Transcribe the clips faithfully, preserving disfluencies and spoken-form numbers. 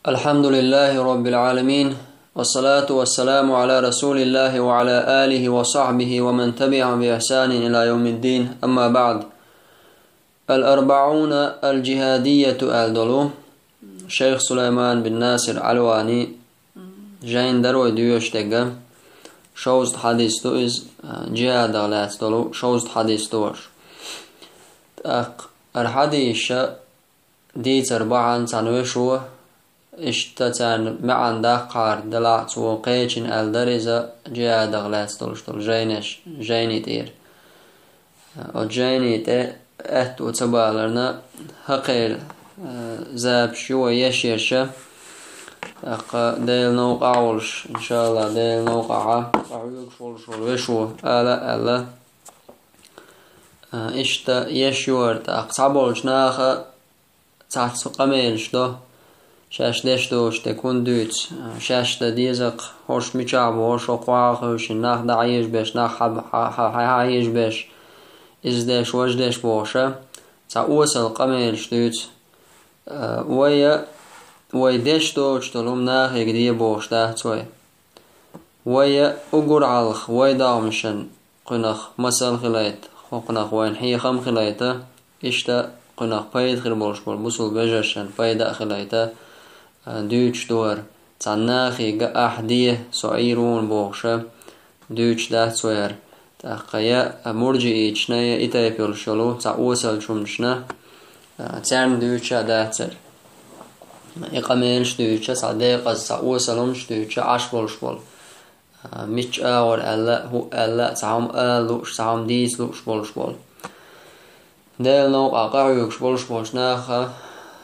الحمد لله رب العالمين، والصلاة والسلام على رسول الله وعلى آله وصحبه ومن تبعهم بإحسان إلى يوم الدين، أما بعد. الأربعون الجهادية аьлла долу Шайх Сулайман бин Насир Алвани жайна дара вай доьшуш дерг, шовзткъа хьадис ду иза, а, джихадах лаьцна долу шовзткъа хьадис ду уьш. ТӀаккха хӀара хьадисаш дийцар бахьана цхьана вешо, иштта царна маьӀна даккхахьара делахь а цо кхечина аьлла дара иза джихадах лаьцна долуш долу жайнаш, жайни тӀера. Оцу жайни тӀе аьтто ца баларна хӀокхеран, э, запись ю вай еш ерш. ТӀаккха Делан новкъахь а волуш, иншаАллахӀ, Делан новкъахь а къахьоьгуш волуш волу вешо ала а аьлла, э, иштта еш ю хӀара. ТӀаккха цхьаболчу наха цхьацца къамелаш до, шаьш деш доцуш дерг хӀунда дуьйцу, шаьш дан деза-кх, хӀорш мичахь бу, хӀорш хӀокху хьаьвшина, нах дӀахьежабеш, нах хьа-, хьа-, хьа-, хьа-, хьежабеш, иза деш, важа деш бохуш, цхьа осал къамелаш дуьйцу. Вай, вай деш доцуш долу хӀума нахе де бохуш дац вай. Вай уггар хьалха вай догӀмашна кхунах масал хилийта, кхунах вайна хьехам хилийта, иштта кхунах пайда хир болуш болу бусулба вежаршна пайда а хилийта, а, дуьйцуш ду хӀара. Цхьана нахе ахь де, со Ӏийр ву хьуна бохуш, дуьйцуш дац вай хӀара. ТӀаккха я мурджииташна, я и тайпа йолуш йолу цхьа осалчу хӀуманашна, а, царна дуьйцуш а дац хӀара. И къамелаш дуьйцуш, цхьа декъаза, цхьа осал хӀуманаш дуьйцуш Ӏаш болуш болу. А, мичча агӀор аьлла, хӀуъа аьлла, цхьа хӀума ала лууш, цхьа хӀума дийца лууш болуш болу. Делан новкъахь къахьоьгуш болуш болчу наха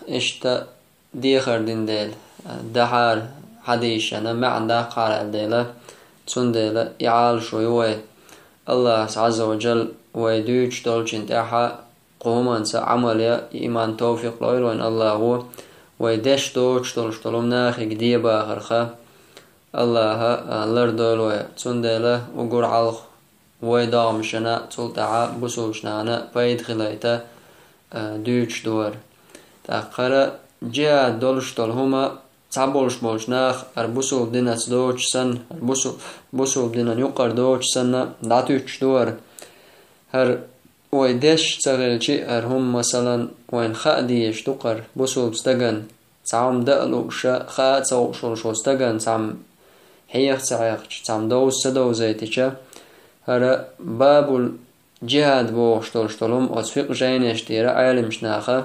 иштта дехар дина дела, а, дахьара хьадисашна маьӀна даккхахьара аьлла дела, цундела и Ӏалашо ю вай. АллахӀас Ӏазза ва Джалла вай дуьйцуш долчун тӀаьхьа кху хӀуманца Ӏамал ян иман, товфикъ лойла вайна АллахӀо, вай деш доцуш долуш долу хӀума нахе де бахарх. АллахӀа, а, лардойла вай. Цундела уггар хьалха вай догӀмашна, цул тӀаьхьа бусулбачу нахана пайда хилийта, а, дуьйцуш ду хӀара. ТӀаккха хӀара джихад долуш долу хӀума цхьаболуш болчу наха хӀара бусулба динаца доцуш санна, хӀара бусу-, бусулба динан юкъара доцуш санна, дӀатуьттуш ду хӀара. ХӀара вай деш ца хилча, хӀара хӀума, масалан, вайна хаа дезаш ду-кх хӀара бусулба стагана, цхьа хӀума дан а лууш, хаа а ца хууш волуш волу стагана цхьамма хьеха ца хьехча, цхьамма довза ца довзийтича, хӀара бабул джихад бохуш долуш долу хӀума оцу фикъхӀ жайнаш тӀера Ӏеламчу наха,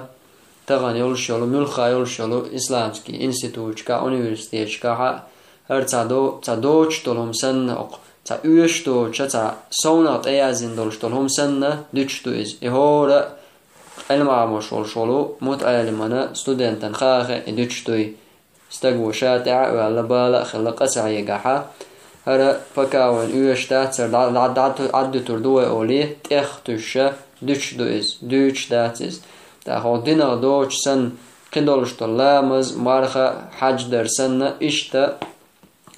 тахана йолуш йолу, муьлхха йолуш йолу исламский институташкахь, университеташкахь а, хӀара цхьа до-, цхьа доцуш долу хӀума санна, окху цхьа оьшуш доцуш, цхьа совнах тӀеяздина долуш долу хӀума санна, дуьтуш ду иза. И хӀора а Ӏилма Ӏамош волуш волу мутаӀеламана, студентана хаа хиъна и дуьтуш дуй. Стаг ву ша тӀаьхьа а ваьлла, бала а хилла, къа ца хьегахь, хӀара пока вайна оьшуш дац, хӀара дӀа-, дӀа-, дӀа-, дӀадуьтур ду вай олий, тӀех туьйсуш, дуьтуш ду иза, дуьйцуш дац иза. ТӀаккха хӀокху динах доцуш санна, кхидолуш долу ламаз, марха, хьаьж дар санна, иштта,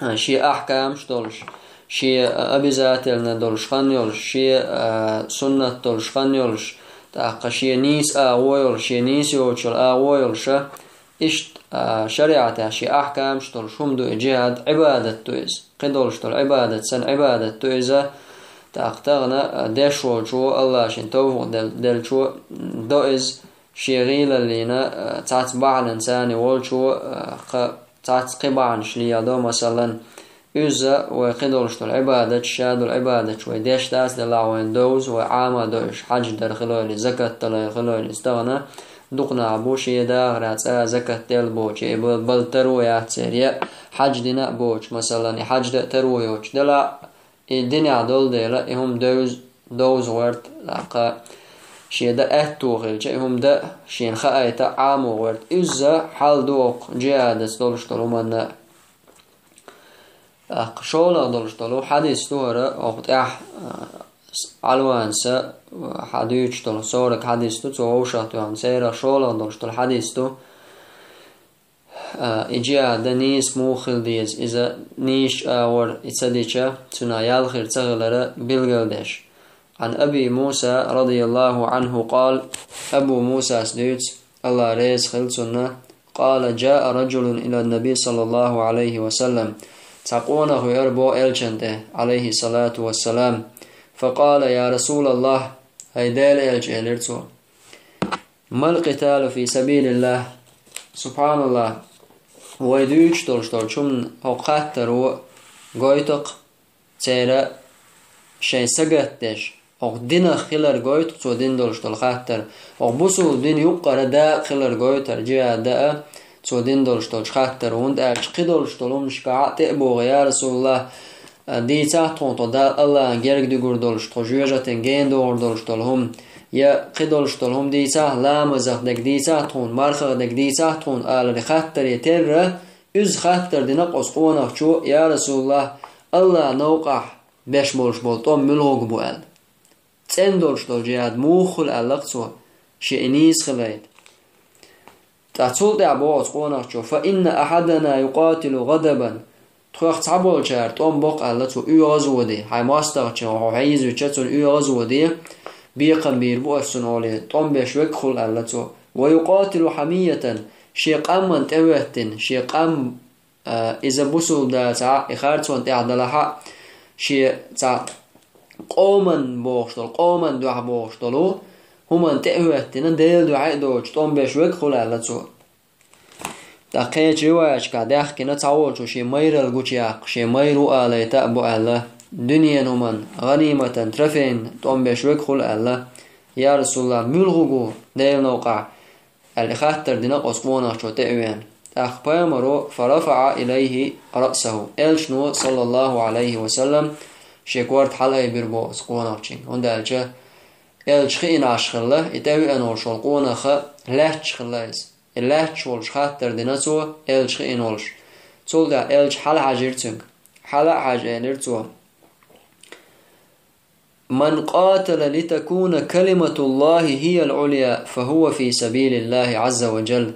а, шен ахькамаш долуш, шен, а, обязательно долуш хан йолуш, шен, а, суннат долуш хан йолуш, тӀаккха шен нийса агӀо йолуш, шен нийса йоцуш йолу агӀо йолуша, иштта, а, шариӀатехь шен ахькамаш долуш хӀума ду и джихад, Ӏибадат ду иза. Кхидолуш долу Ӏибадат санна Ӏибадат ду иза. ТӀаккха тахана, а, деш волчо, АллахӀа шен товфикъ дел-, делчо, м, до иза, шен гӀийлаллина, а, цхьацца бахьанан царна волчо, а, кха-, цхьацца кхин бахьанаш леладо, масалан, иза вай кхидолуш долу Ӏибадаташ, ша долу Ӏибадаташ вай деш дац делахь, вайна довза, вай Ӏама до уьш, хьаьж дар хилойла, закат далар хилойла, иза тахана дукха нах бу, шен дахарехь цкъа а закат делла боцуш, и бал-, бала таро яц церан, я хьаьж дина а боцуш, масалан, и хьаьж дан а таро йоцуш делахь, и динехь долу дела, и хӀума девза, довза гӀерта, тӀаккха шен дан аьтто хилча, и хӀума дан шена хаийта Ӏамо гӀерта. Изза хьал ду окху джихадаца долуш долу хӀуманна. ТӀаккха шолгӀа долуш долу хьадис ду хӀара, окху тӀехь, а, Ӏалванаса, а, хьадуьйцуш долу сорок хьадис ду, цо вовшахтоьхна церан шолгӀа долуш долу хьадис ду. А, и джихад дан нийса муха хила деза, иза нийсачу агӀор и ца дича, цуьнан ял хир ца хилар билгалдеш. Ӏан Аби Муса, радияллаху Ӏанху, къала, Абу Мусас дуьйцу, АллахӀ реза хила цунна, قال: جاء رجل إلى النبي صلى الله عليه وسلم. Цхьа къонах веара боху элчан тӀе, алейхиссалату вассалам. فقال: يا رسول الله, хӀай Делан элча, элира цо. ما القتال في سبيل الله؟ Субханаллах, вай дуьйцуш долуш долчу хӀуманна хӀокху хаттаро гойту-кх церан шайн сагатдеш, хӀокху динах хилар гойту-кх цо дина долуш долу хаттар, хӀокху бусулба дина юккъара дакъа хилар гойту хӀара джихӀад даа цо дина долуш долчу хаттаро, хӀунда аьлча кхидолуш долу хӀуманашкахь а тӀе а боху: «Я Расулаллах, дийцахьа тхуна тхо Дала Аллахьан герга дуьгур долуш, тхо жоьжахатин гена дохур долуш долу хӀума, я кхидолуш долу хӀума дийцахьа, ламазах дерг дийцахьа тхуна, мархах дерг дийцахьа тхуна», — аларе хаттаре терра, иза хаттар дина-кх оцу къонахчо: «Я Расулаллах, Аллахьан новкъахь беш болуш болу тӀом муьлхарг бу?» — аьлла. «ЦӀена долуш долу джихӀад муха хуьлу?» — аьлла-кх цо, шен и нийса хилийта. Ткъа цул тӀаьхьа боху оцу къонахчо: «فإن أحدنا يقاتل غضبا». Тхох цхьаболчара тӀом бо-кх, аьлла цо, оьгӀазводе, хьайн мостагӀчо хьо хьийзавича, цунна оьгӀазводе, бекхам бийр бу ас цунна олий, тӀом беш верг хуьлу, аьлла цо. «ويقاتل حمية», шен къаман тӀе а хӀоьттина, шен къам, а, иза бусулба дацахь а, и харцонна тӀехь далахь а, шен цхьа къоман бохуш долу, къоман дуьхьа бохуш долу хӀуманна тӀе а хӀоьттина, Делан дуьхьа а доцуш, тӀом беш верг хуьлу, аьлла цо. Ткъа кхечу риваяташкахь даьхкина, цхьаволчо шен майралла гучуяккха, шен майра ву алийта а бу аьлла, дуьненан хӀуманна, гӀаниматан, трофейна тӀом беш верг хуьлу аьлла. «Я Расулаллах, муьлхарг ву Делан новкъахь?» — аьлла, хаттар дина-кх оцу къонахчо тӀе а веана. ТӀаккха пайхамаро: «فرفع إليه رأسه». Элчано, саллаллаху Ӏалайхи ва саллам, шен корта хьалаайбира боху оцу къонахчуьнга. ХӀунда аьлча элча хиъна Ӏаш хилла, и тӀе а веана волуш волу къонах лаьтташ хилла иза. И лаьтташ волуш хаттар дина цо, элча хиъна волуш. Цул тӀаьхьа элча хьалахьаьжира цуьнга. Хьала а хьаьжна, элира цо: «من قاتل لتكون كلمة الله هي العليا فهو في سبيل الله عز وجل».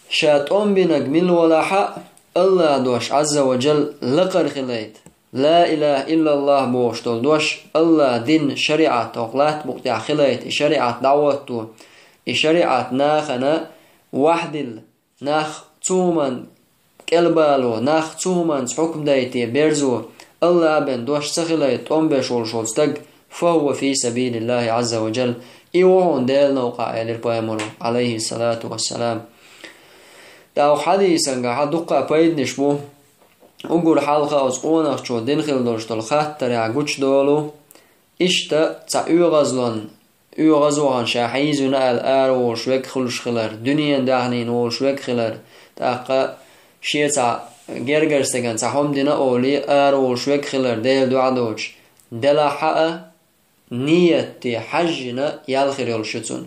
Ша тӀом бинарг мила валахь а, Аллахьан дош, Ӏазза ва Джалла, лакхара хилийта. «Ла илаха иллаллах» бохуш долу дош, Аллахьан дин, шариӀат хӀокху латта букъа тӀехь хилийта, и шариӀат дӀахӀотто, и шариӀат нахана вахьдилла, нах цу хӀуманна кӀелбало, нах цу хӀуманца хьукмадайта берзо, Аллахьан бен дош ца хилийта тӀом беш волуш волу стаг, «فهو في سبيل الله عز وجل», и ву хьуна Делан новкъа, элира пайхамаро, Ӏалайхиссалату вассалам. ТӀаккха хьадисангахь дуккха пайданаш бу. Уггар хьалха оцу къонахчо дина хилла долуш долу хаттарехь гучудолу, иштта цхьа оьгӀазлонна, оьгӀаз вахана ша хьийзавина аьлла араволуш верг хуьлуш хилар, дуьненан даьхнина волуш верг хилар, тӀаккха шен цхьа гергара стагана цхьа хӀума дина олий араволуш верг хилар, Делан дуьхьа доцуш, делахь а, ният де хьаьжжина ял хир йолуш ю цунна.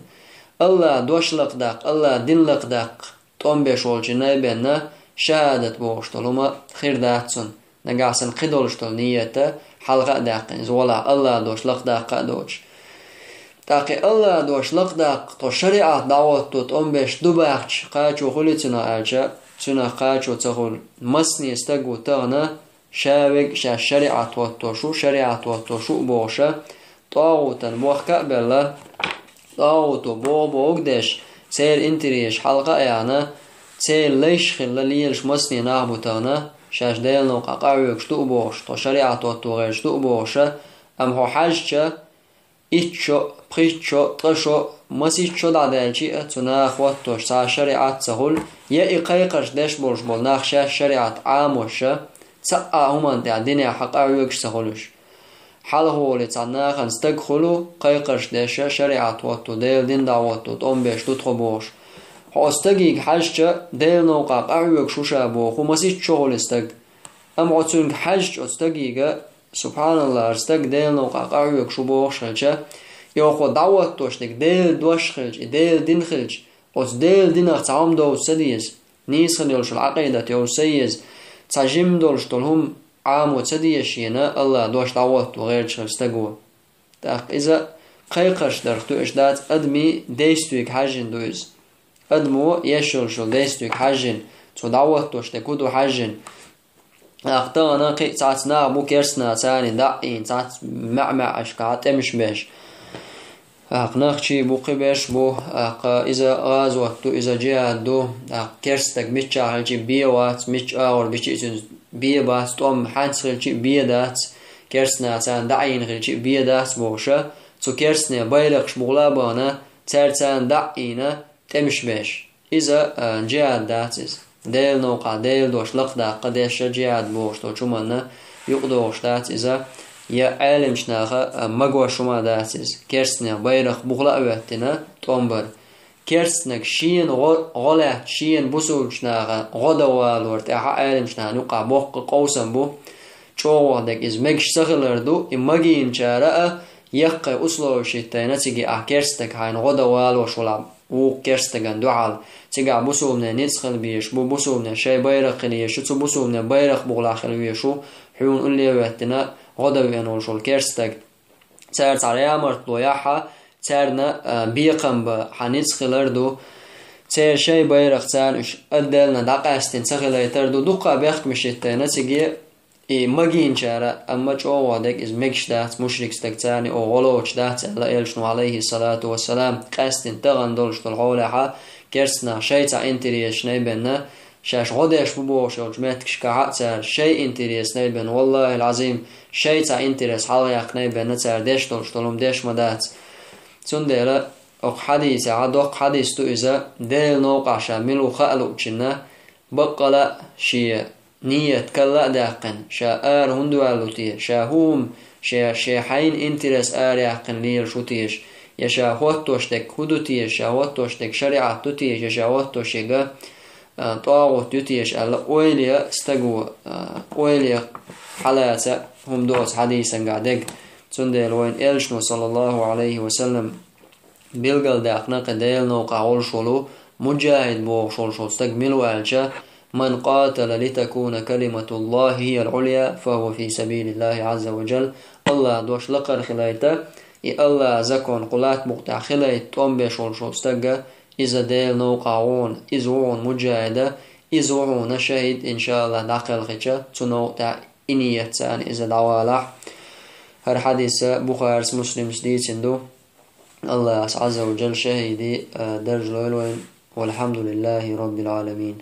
Аллахьан дош лакхадаккха, Аллахьан дин лакхадаккха тӀом беш волчу найбенна шахӀадат бохуш долу хӀума хир дац цунна. Нагахь санна кхидолуш долу ният хьалха а даьккхина, иза валахь Аллахьан дош лакхадаккха а доцуш. ТӀаккха и Аллахьан дош лакхадаккха, тхо шариӀат дӀахӀотто тӀом беш ду баьхча, кхачо хуьлий цунах аьлча, цунах кхачо ца хуьлу. Масане стаг ву тахана, ша верг а шаьш шариӀат хӀоттош ву, шариӀат хӀоттош ву а бохуша, тӀагӀутан бохка а белла, тӀагӀуто боху-бохург а деш, церан интересаш хьалха а яхна, церан лайш хилла лелаш масане нах бу тахана, шаьш Делан новкъа къахьоьгуш ду а бохуш, тхо шариӀат хӀотто гӀерташ ду а бохуша, амма хьо хьаьжча, итт шо, пхийтта шо, ткъа шо, масийтта шо дӀадаьлча а, цу наха хӀоттош цхьа шариӀат ца хуьлу, я и кхайкхарш деш болуш болу нах шаьш шариӀат Ӏамоша, цхьа а хӀуманна тӀехь динехь хьан къахьоьгуш ца хуьлуш. Хьалхале цхьа нахана стаг хуьлу, кхайкхарш деша, шариӀат хӀотто, Делан дин дӀахӀотто тӀом беш ду тхо бохуш. Хьо оцу стагига хьаьжча, Делан новкъа къахьоьгуш ву ша боху, масийтта шо хуьлу и стаг. Амма хьо цуьнга хьаьжча, оцу стагига, субхьаналлах, хӀара стаг Делан новкъа къахьоьгуш ву бохуш хилча, и хьо дӀахӀоттош дерг Делан дош хилча, и Делан дин хилча, оцу Делан динах цхьа хӀума довза ца деза, нийса хила йолуш йолу Ӏакъидат йовза ца еза, цхьа жимма долуш долу хӀума Ӏамо ца деза шена, Аллахьан дош дӀахӀотто гӀерташ хилча стаго. ТӀаккха иза кхайкхарш дарх тоьаш дац, адамийн действиега хьаьжжина ду иза. Адамо еш йолуш йолу действиега хьаьжжина, цо дӀахӀоттош дерг хӀун ду хьаьжжина. ТӀаккха тахана кхин а цхьацца нах бу керстанаца царна дӀа а ийна, цхьацца маьӀ-маьӀӀашкахь тӀемаш беш. ТӀаккха нохчий бу, кхыберш бу, тӀаккха иза гӀазот ду, иза джихӀад ду, тӀаккха керста стаг миччахь хилча а бе вац, мичча агӀор бича а цуьнца бе бац, тӀом хьаьнца хилча а бе дац, керстанаха царна дӀа а ийна хилча а бе дац бохуш, цу керстанийн байракхаш бухахь а бахана, цаьрца царна дӀа а ийна, тӀемаш беш. Иза, а, джихӀад дац иза. Делан новкъахь Делан дош лакхадаккха деш а джихӀад бохуш долчу хӀуманна юкъадогӀуш дац иза, я Ӏеламчу наха, а, магош хӀума дац иза, керстанех байракх бухахь а хӀоьттина, тӀом бар. Керстанаг шена гӀо-, гӀо лаьцна, шена бусулбачу наха гӀо дан валор тӀехь а Ӏеламчу нахана юкъахь боккха къовсам бу, чӀогӀа дерг иза мегаш ца хилар ду, и магийначара а яккхий условиш хӀиттийна, цига ахь керстанаг хьайна гӀо дан валош валахь, вукху керстаган дуьхьал, цигахь бусулбане ницкъ хила безаш бу, бусулбане шайн байракх хила езаш ю, цу бусулбане байракх бухахь хила везаш ву, хьуна улле а хӀоьттина, гӀо дан веана волуш волу керстаг. Цара цхьа ямартло яхь а, царна, а, бекхам бан хьан ницкъ хилар ду, церан шайн байракх царна уьш отдельно дӀакъаьстина ца хилийтар ду, дуккха а бехкамаш хӀиттийна цига, и магийначара, амма чӀогӀа дерг иза мегаш дац, мушрик стаг царна оха гӀо лоцуш дац аьлла, Элчано, Ӏалайхиссалату вассалам, къаьстина тахана долуш долу хьолехь а, керстанаха шайн цхьа интересаш най бенна, шаьш гӀо деш бу бохуш йолчу меттигашкахь а цара шайн интересаш най бенна, валлахӀил-Ӏазим, шайн цхьа интерес хьалхаяьккхинай бенна цара деш долуш долу хӀума деш ма дац. Цундела окху хьадисехь, доккха хьадис ду иза, Делан новкъахь ша мила ву хаа луучунна, баккъала а шен ният карла а даьккхина, ша ара хӀунда ваьлла ву те, ша хӀун, ша, шен хьайна интерес араяьккхина лелаш ву теша, я ша хӀоттош дерг хӀун ду теша, ша хӀоттош дерг шариӀат ду теша, я ша хӀоттош ерг, а, тӀагӀут ю теша аьлла, ойла е стага, а, ойла е хьалаца хӀума ду оцу хьадисангахь дерг. Цундела вайн Элчано, саллаллаху Ӏалайхи ва саллам, билгалдаьккхина кхин Делан новкъахь волуш волу муджахид бохуш волуш волу стаг мила ву аьлча: «Ман къатала литакуна калиматуллахи хияль-Ӏулъя, фахӀува фи сабилиллахи Ӏазза ва джалла». АллахӀан дош лакхара хилийта, и АллахӀан закон кху латта букъа тӀехь хилийта тӀом беш волуш волу стаг, иза Делан новкъахь ву хьуна, иза ву хьуна муджахид, иза ву хьуна шахӀид, иншааллахӀ, дӀакхелхича, цу новкъа тӀехь и ният царна иза дӀавалахь. ХӀара хьадис Бухарис, Муслимс дийцина ду. АллахӀас Ӏазза ва джалла шахӀидийн, а, дарж лойла вайна. Валхьамдулиллахи роббил Ӏаламин.